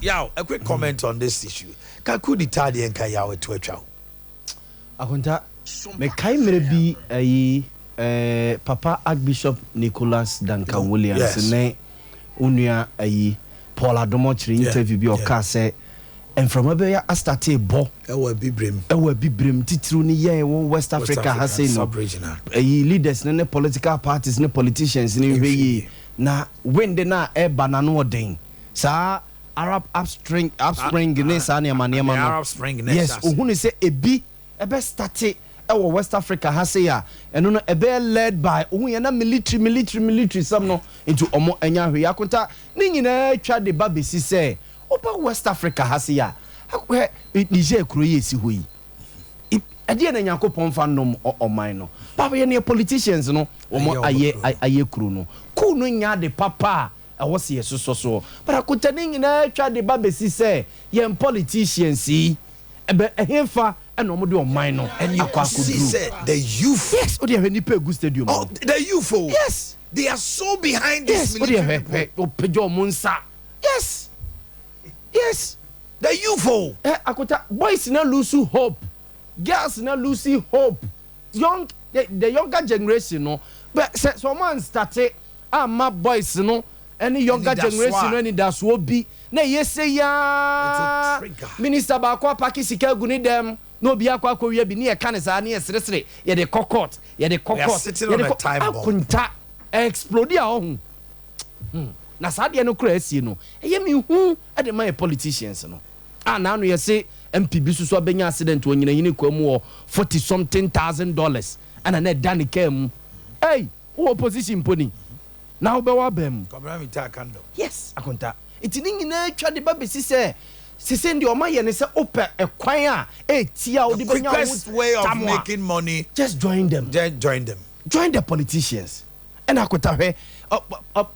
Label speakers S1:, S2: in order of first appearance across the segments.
S1: Yaw, a quick comment on this issue. Ka coup d'etat deɛ, nka Yaw ɛto atwa o.
S2: Akonta, mekae mmerɛ bi ayi Papa Archbishop Nicholas Duncan Williams ne onua ayi Paul Adom Otchere interview bi, ɔkaa sɛ mframa bɛyɛ astart bɔ
S1: ɛwɔ Abibirem.
S2: Ɛwɔ Abibirem, titiriw ne yɛn wɔ West Africa ha sei no.
S1: Sub-regional.
S2: Ɛyi leaders ne political parties ne politicians ne nhwɛ yie na wind na ɛba n'ano ɔden saa Arab upspring ne saa nneɛma nneɛma
S1: The
S2: no.
S1: Arab Spring ne hyɛ ase.
S2: Ohun sɛ ebi ɛbɛ start ɛwɔ West Africa ha sei a, ɛno no ɛbɛyɛ led by ohun yɛn na military, military, military sɛm no, nti ɔmo ɛnya ahwɛ. Akonta, ne nyinaa twa de ba besi sɛ ɔba West Africa ha sei a, akɔhɛ Niger kuro yi esi hɔ yi, ɛdeɛ na Nyankopɔn fa nom ɔman no papa yɛ ne politicians no wɔn
S1: ɛyɛ ɔmo
S2: ayɛ
S1: kuro no.
S2: Ayɛ kuro no kuu no nya de papa a ɛwɔ si yɛ sosɔ soɔ, but Akonta, ne nyinaa twa de ba besi sɛ yɛn politicians yi ɛbɛ ɛhenfa ɛna wɔn de ɔman no
S1: And you
S2: akɔ
S1: could see
S2: akɔduru.
S1: Say the youth.
S2: Yes, o de ɛhwɛ nipa egu stadium
S1: Oh,
S2: hɔ.
S1: the youth oh. They are so behind this
S2: Yes, o de
S1: military
S2: ɛhwɛ
S1: people.
S2: hwɛ ɔpagya ɔmo nsa. Yes.
S1: The youth oh.
S2: Akota, boys na lose hope, girls na lose hope, young the younger generation no, but sɛ ɔmo anstart ama boys no ɛne younger
S1: Anidasoɔ
S2: generation no anidasoɔ bi na ɛyɛ se yaa
S1: It will trigger.
S2: Minister baako apack sika agu ne dɛm na obi akɔ akɔwia bi ne yɛka ne saa ne yɛ seresere, yɛde kɔ court, yɛde kɔ
S1: We are
S2: court,
S1: sitting on
S2: yɛde
S1: a
S2: kɔ
S1: time bomb.
S2: Akonta, explode a ɔho na saa adeɛ no kora asie no, ɛyɛ me hu ɛde ma yɛ politicians no a naano yɛse MP bi soso abɛnya accident wɔ Nyinanyini kwa mu wɔ forty something thousand dollars ɛna na ɛda ne kaa mu. Ei, wowɔ opposition mpo ni na wobɛwɔ aba mu.
S1: Kwabena Mintah Akandoh.
S2: Yes, Akonta, nti ne nyinaa twa de ba bɛsi sɛ sese deɛ ɔma yɛ ne sɛ wopɛ ɛkwan a ɛtia wode
S1: The
S2: bɛnya wo
S1: quickest way of
S2: tam a,
S1: making money.
S2: Just join them.
S1: Just join them.
S2: Join the politicians. Ɛna Akota, hwɛ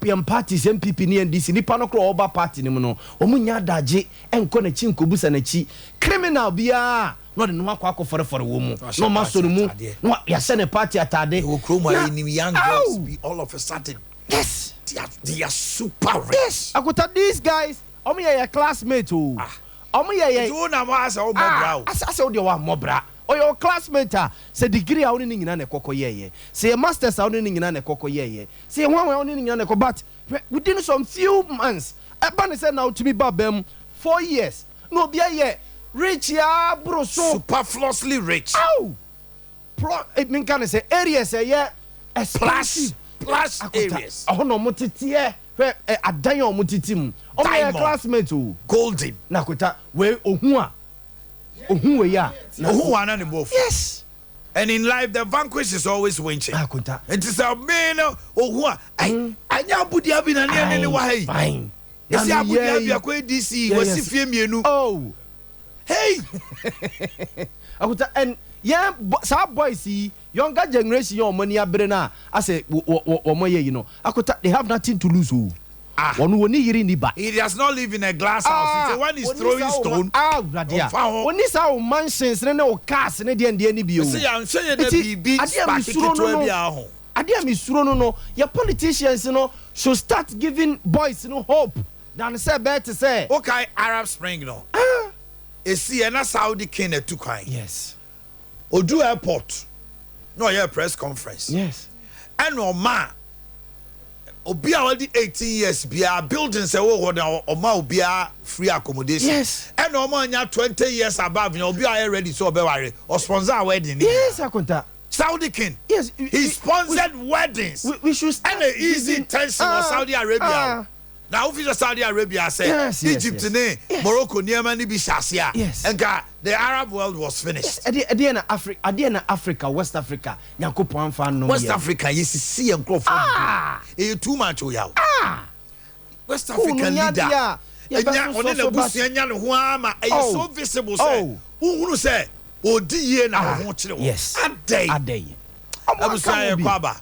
S2: yɛn parties, NPP ne NDC, nipa no korɔ ɔba party no mu no, wɔn nya adagye ɛnkɔ n'akyi nkɔbusa n'akyi. Criminal biara na ɔde ne ho akɔ akɔfɔrefɔre wɔ mu
S1: Wahyɛ
S2: na ɔma
S1: party
S2: sɔ ne mu
S1: atadeɛ.
S2: na yɛahyɛ ne party atade.
S1: Ɛwɔ kurom a
S2: Na-
S1: yɛnim young
S2: Ow!
S1: girls bi, all of a sudden they are super rich.
S2: Yes, Akota, these guys, ɔmo yɛ classmate o.
S1: Ah.
S2: Ɔmo yɛ
S1: Nti wo na mo asɛ wo bɔ bra o.
S2: Asɛ wo deɛ wa mmɔ bra, ɔyɛ o classmate a, sɛ degree a wo ne ne nyinaa na ɛkɔkɔ yɛɛyɛ, sɛ yɛ masters a, wo ne ne nyinaa na ɛkɔkɔ yɛɛyɛ, sɛ yɛ hwan wo ne ne nyinaa na ɛkɔ, but hwɛ, within some few months, ɛba ne sɛ na wotumi ba bɛm 4 years na obi ayɛ rich ya boro so.
S1: Superfluously rich.
S2: Aw, pro minka ne sɛ areas ɛyɛ
S1: Plush
S2: expensive.
S1: plush
S2: Akota,
S1: areas.
S2: ɛhɔ na ɔmo teteɛ. Hwɛ adan a ɔmo tete mu, ɔmo yɛ
S1: Diamond.
S2: classmate o.
S1: Golden.
S2: Na Akota, wei ohun a ohun wei a na
S1: Ohun wa na ne bo fu. And in life, the vanquish is always winching.
S2: Akonta.
S1: Nti sɛ me no ohun a, ayi anya abudua bi na ne ɛne ne wɔ ha yi.
S2: Fine.
S1: Esi
S2: Na
S1: abudua
S2: meyɛ
S1: bi akɔ ADC wɔsi fie mmienu.
S2: Oh.
S1: Hey.
S2: Akota, and yɛn saa boys yi, younger generation yɛn, ɔmo ani abere na asɛ wɔ wɔ wɔn yɛ yi no, Akota, they have nothing to lose o.
S1: Ah.
S2: Wɔn wɔ ne yiri ni ba.
S1: He does not live in a glass house. Nti when he's
S2: oni
S1: throwing
S2: saa wo
S1: stone,
S2: ah, Awurade a
S1: ɔmfa ho.
S2: Oni saa wo mansions ne wo cars ne deɛ ne bi o.
S1: Sɛ yɛanhwɛ yɛ na
S2: Nti,
S1: biribi
S2: adeɛ a
S1: spark
S2: mesuro no
S1: ketewa
S2: no
S1: bi a ho.
S2: Adeɛ a mesuro no, yɛ politicians no should start giving boys no hope than sɛ bɛɛ te sɛ
S1: Okay, Arab Spring no. Esi yɛ na Saudi king atu kwan. Odu airport na ɔyɛ press conference. Ɛna ɔma obi a wɔde 18 years biara, buildings ɛwɔ hɔ na ɔma obiara free accommodation. Ɛna ɔma anya 20 years above na obi a ɔyɛ ready sɛ ɔbɛware, ɔsponsor a wedding ni.
S2: Yes, Akonta.
S1: Saudi king. He sponsored weddings.
S2: We should start
S1: Ɛna easy tension wɔ Saudi Arabia. Na wofi sɛ Saudi Arabia sɛ Egypt ne Morocco nneɛma no bi hyɛ ase a, nka the Arab world was finished.
S2: Ɛdeɛ na Africa, adeɛ na Africa, West Africa, Nyankopɔn amfa nnom
S1: West
S2: yɛn.
S1: Africa, yɛsisi yɛn nkurɔfoɔ. Ɛyɛ too much o, yaw. West
S2: Cool,
S1: African
S2: no
S1: leader
S2: nyɛ adeɛ a
S1: ɛnya
S2: yɛbɛsosɔ
S1: ɔne
S2: so
S1: n'abusua nya ne ho ama ɛyɛ so visible sɛ wohunu sɛ ɔdi yie na wo ho kyerɛ wɔ. Adɛn?
S2: Adɛn? Ɔmo
S1: Abusua,
S2: aka
S1: yɛ
S2: ho bi.
S1: kɔ aba.